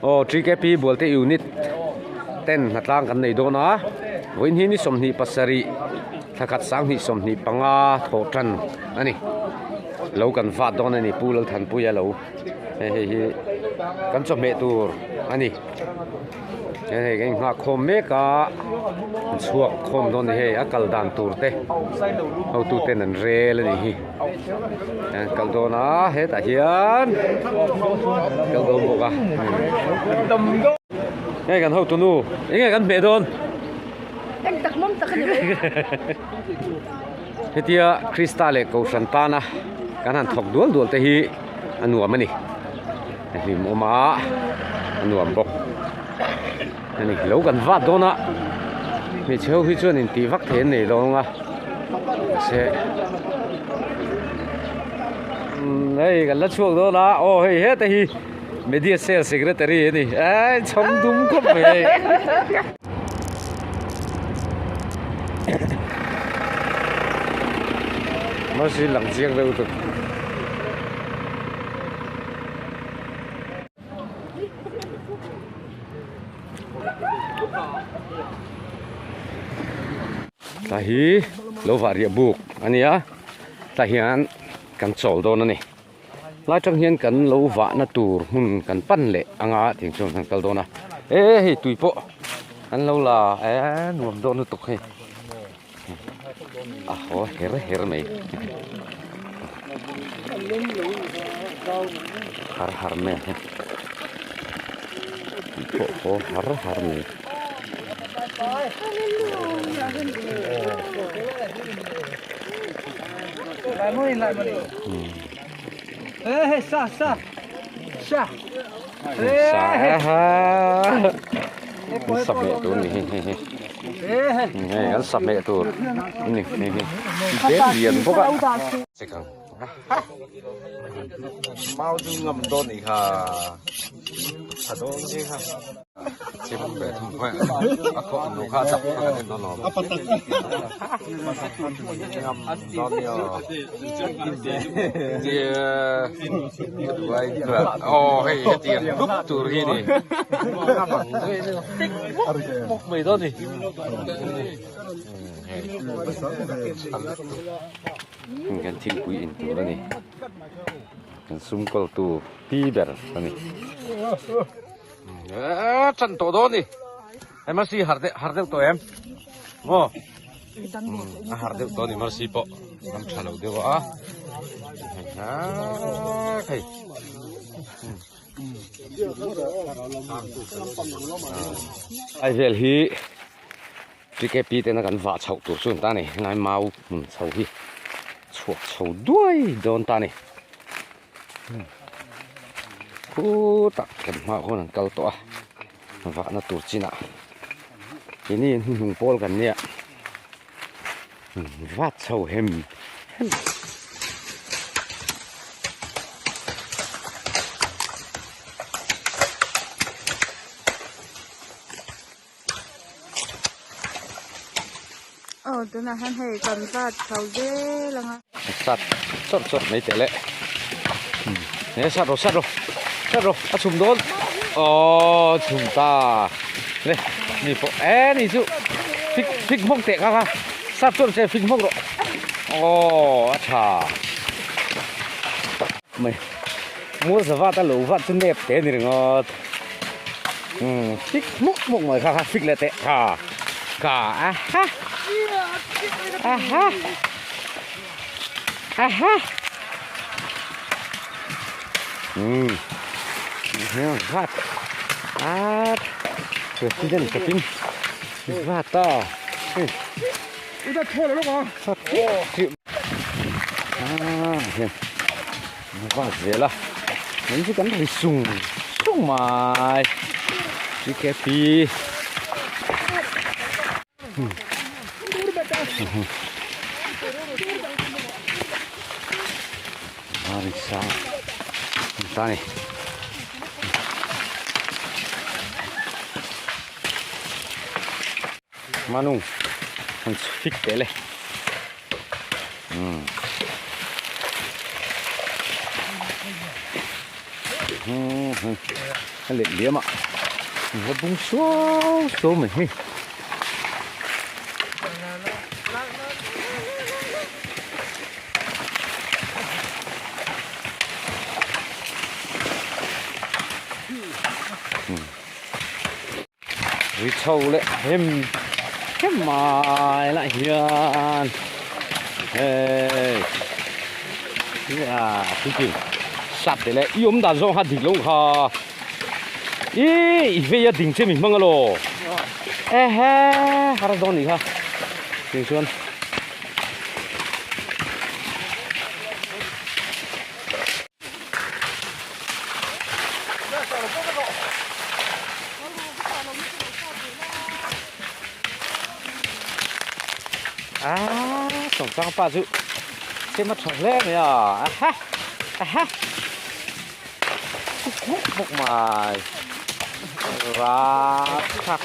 Aw TKP Bualte unit ten hnatlang kan nei dawn a vawiin hi ni 27 thla khat 2025 thawh tan a ni lo kan vat dawn a ni Pu Lalthanpuia lo hei hei hi kan chawhmeh tur a ni. Hei kan nghak khawm mek a an chhuak khawm dawn a ni hei a kal dan tur te hotu ten an rel a nih hi an kal dawn a hetah hian kal dawn bawk a hei kan hotu nu eng nge kan hmeh dawn eng tak mawm tak a ni mai hetia Krista leh Kohhran tana kan han thawk dual dual te hi a nuam a ni. A hlim awm a a nuam bawk a ni lo kan vat dawn a hmeichhe ho hi chuan intih vak thei an nei lo ang a mahse umm hei kan la chhuak dawn a aw hei heta hi media cell secretary a ni eii chhawng dum khawp mai hei. Mahse lang chiang deuh lutuk. Tah hi lo vah riah buk a ni a tah hian kan chawl dawn a ni lai tang hian kan lo vahna tur hmun kan pan leh anga tih chuan kan kal dawn a e hei tui pawh an lo la e nuam dawn lutuk hei. A haw her her mai har har mai a hei pawh haw har har mai. Sa hmeh tur a ni hei hei hei an sa hmeh tur a ni hei hi tlem lian bawk a chek ang mau chu ngam dawn nih kha a dawn che kha chim ve thung khaw a khaw ang lo kha a chak kha kan en dawn lo ngam dawn ni aw aw hei hetiang dup tur hi ni mawk mai dawn ni kan thingpui in tur a ni kan sum kawl tu pi ber a ni chan tawh dawn ni hei mercy har deuh har deuh tawh em maw a har deuh tawh a ni mercy pawh ram tha lo deuh a hei. Ai vel hi TKP tena kan vah chhoh tur chu an ta a ni helai mau hmun chho hi chhuak chho duai dawn ta a ni khutah kan hmaah khawn an kal tawh a vahna tur chinah keini hnuhnung pawl kan nia vat chho hem hem. Aw tunah hian hei kan vat chho zel ang a. Sat chawrh chawrh mai teh le he sat rawh sat rawh sat rawh a chhum dawn aw chhum ta le ni pawh e ni chu fik fik hmawk teh kha kha sat chuan che fik hmawk rawh aw a tha mai mual za vat a lo vat chu nep te ni ringawt umm fik hmawk hmawk mai kha kha fik leh teh kha kha a ha a ha. Aha. Vat. At. President kapin. Vat ta. Uda thol lo ka. Ah, hian. Vat zela. Min chu kan ri sung sung mai. TKP. Manung an fik teh le umm. A let liam a an va bung suau suau mai hei. Ri chho leh hem hem mai lah hian hei a puitlin sat te leh i awm dan zawng kha dik lo kha i i vei a ding che mi hmang alo ehe har dawn nih kha tiang chuan. A sawmsang pa chu chem a tha hle mai a aha aha bawk bawk mai rapthlak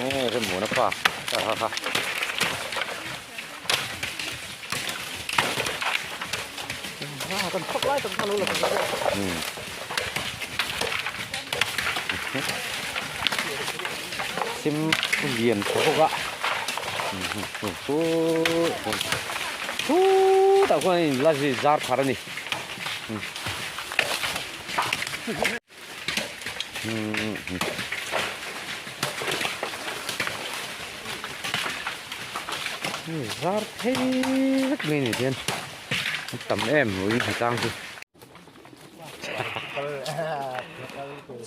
e remmuana pa ha ha ha. Sim lian tha bawk a khutah khuan a inla zar thar a ni. Zar phei vek mai ni hian a tam em ui ha tlang chu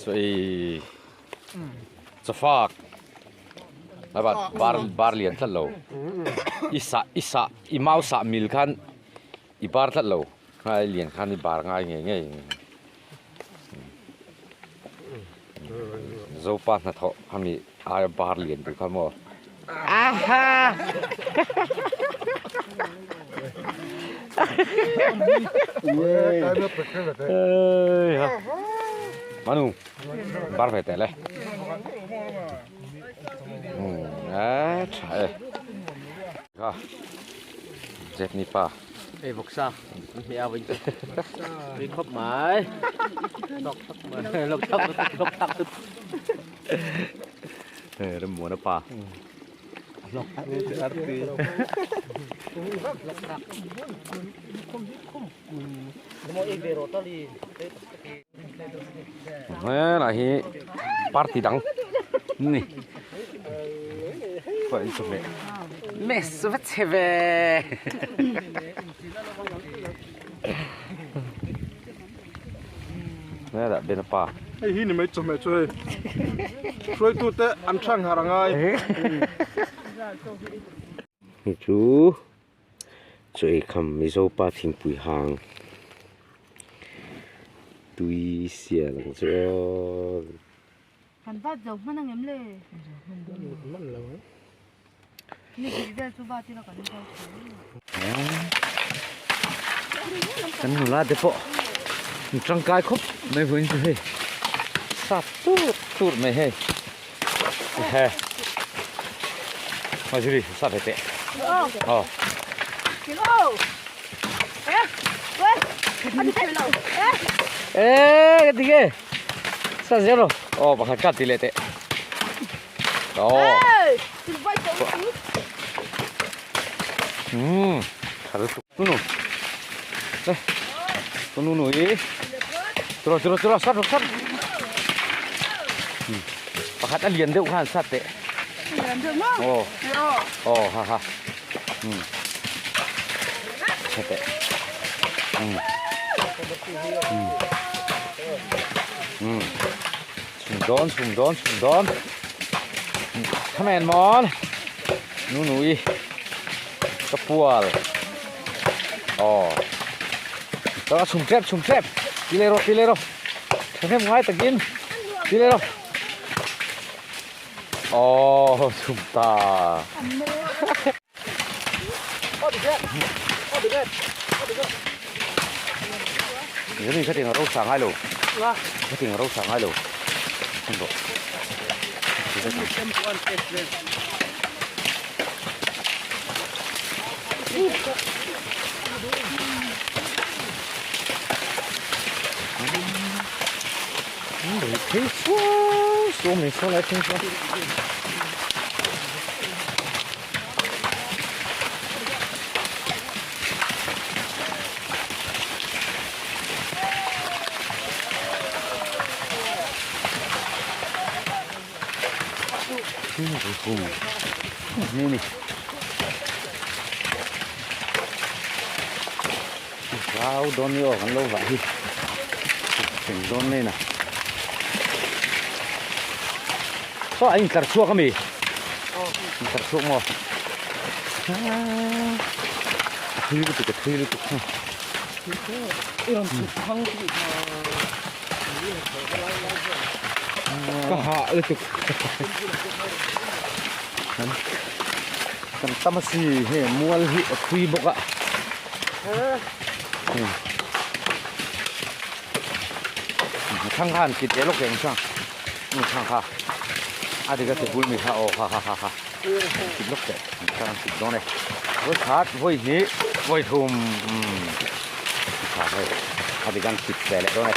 sawi chawfak bar bar lian tlat lo i sah i sah i mau sah mil khan i bar tlat lo ngai lian khan i bar ngai ngei ngei. Zopa hnathawh ami aia bar lian tur kha maw aha manu bar ve teh le a tha e kha Jepni pa Ei vawksa an hmeh a vawiin chu tui khawp mai lawk thak mai lawk thak lawk thak chu Hei Remmuana pa lawk thak chu arti Helai hi party dang ni pawh in chawhmeh mess va chhe ve helai bena pa hei hi ni mai chawhmeh chu hei hruaitu te an hrang har angai hei chu Chaw ei kham Mizo pa thingpui hang tui sial ang chu aw. Kan vat zo hman ang em le? Hman lo ang. Ni hnih vel chu vat ila kan zo thei. Kan nula te pawh an tangkai khawp mai vawiin chu hei sap tur tur mai hei. He. Majuri, sa ve teh. Ờ. Ê, cái gì kì? Sao dễ rồi? Ồ, bằng hạt cắt thì lệ tệ. Ồ. Ừ, thật là nụ. Đây. Nụ nụ ý. Rồi, rồi, rồi, sát rồi, sát. Pakhat a lian deuh khan sat teh. Lian deuh maw? Aw. Aw ha ha. Um. Sat teh. Um. Um. Um. Chhum dawn, chhum dawn, chhum dawn. Come on, mon. Nu nui. Ka pual. Aw. Tawh chhum tep, chhum tep. Ti leh rawh, ti leh rawh. Thahnem ngai takin ti leh rawh. Aw chhum ta. Zami kha tiang a ro sa ngai lo. Kha tiang a ro sa ngai lo. Chhum rawh. Ri phei suau suau mai saw lai thleng chuan. Ni ni. Rau dawn ni aw kan lo vah hi. Thleng dawn mai na. Saw a intlar chhuak ami? Intlar chhuak maw? A thui lutuk a thui lutuk. Ka hah lutuk. Kan tam a si hei mual hi a thui bawk a. Thlang khan kit leh lawk eng chuan thlang kha a dik a ti bul mi kha aw kha kha kha kha kit lawk teh thlang an kit dawn e vawi khat vawi hnih vawi thum kha hei a dik an kit ve leh dawn e.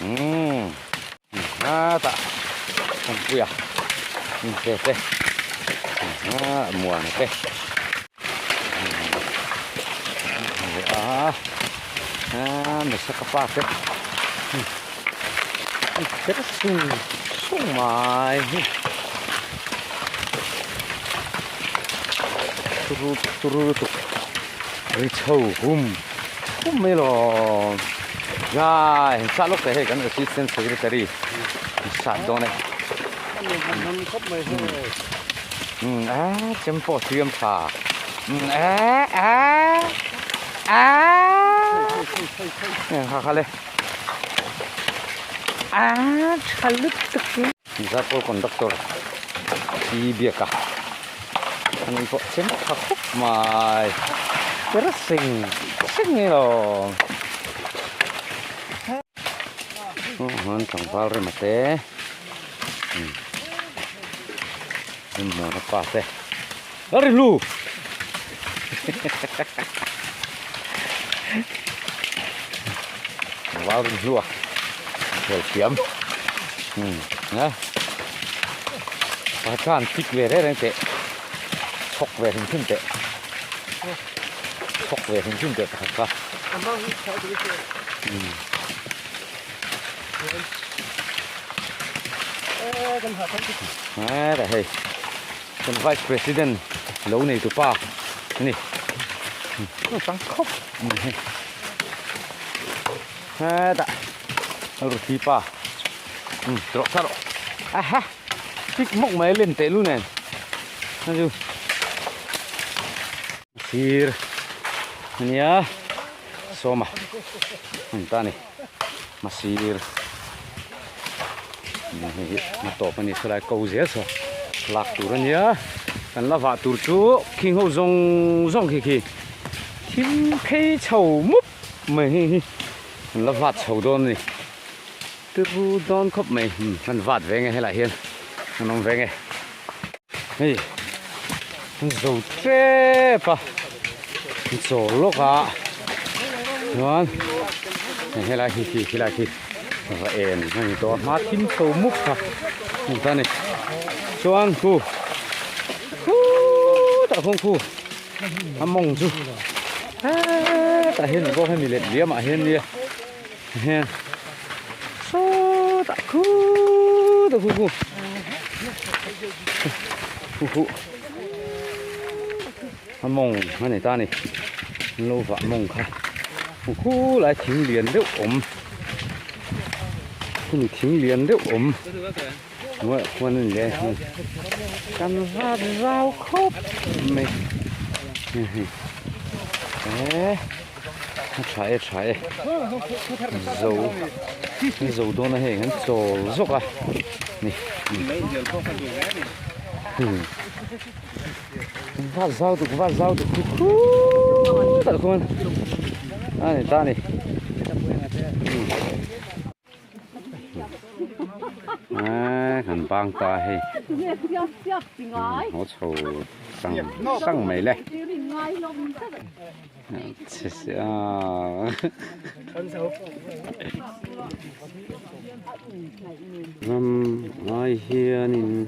Umm hetah kawngpuia hmun te te muana te a nasa ka pa te kher sung sung mai hi turu turu lutuk ri chho hum hum mai lawm zai sa lawk teh hei kan assistant secretary sat dawn e umm a chem pawh siam tha umm a a a kha kha le a tha lutuk Zapol conductor hi biak a an in pawh chem tha khawp mai ber seng seng nge lawm an tlangval rem a te. Hmun a pa te a ri hlu val rin hlu a khel thiam a pakhat khan kick ve reng reng teh chhawk ve hrim hrim teh chhawk ve hrim hrim teh pakhat kha. Hetah hei kan vice president lo nei tu pa a ni tang khawp mai hei hetah ruthi pa rawh thla rawh aha tik mawk mai a len teh lu nen chu sir ania sawma an ta a ni. Hmasir hei hi hma tawp a ni saw lai ko zel saw lak tur a nia kan la vah tur chu khing ho zawng zawng khi khi thim phei chho mup mai hei hi kan la vat chho dawn a ni turu dawn khawp mai kan vat ve nge helaiah hian an awm ve nge hei an zo tep a an chawl lawk a chuan helai hi khi khilai khi va en a ni tawh a hma thim chho mup kha hmu ta a ni chuan khu khutah khuan khu a mawng chu hetah hian bawk hemi let liamah hian nia hian sawtah khutah khu khu khu khu a mawng a ni ta a ni an lo vah mawng kha khu lai thing lian deuh awm khumi thing lian deuh awm hnuaiah khuan a ni le kan vat zau khawp mai e a tha e tha e zo zo dawn a hei an chawl zawk a ni vat zau tuk vat zau tuk khu khutah khuan a ni ta a ni. Kan bang ta hei haw chho sang sang mai le ram ai hianin.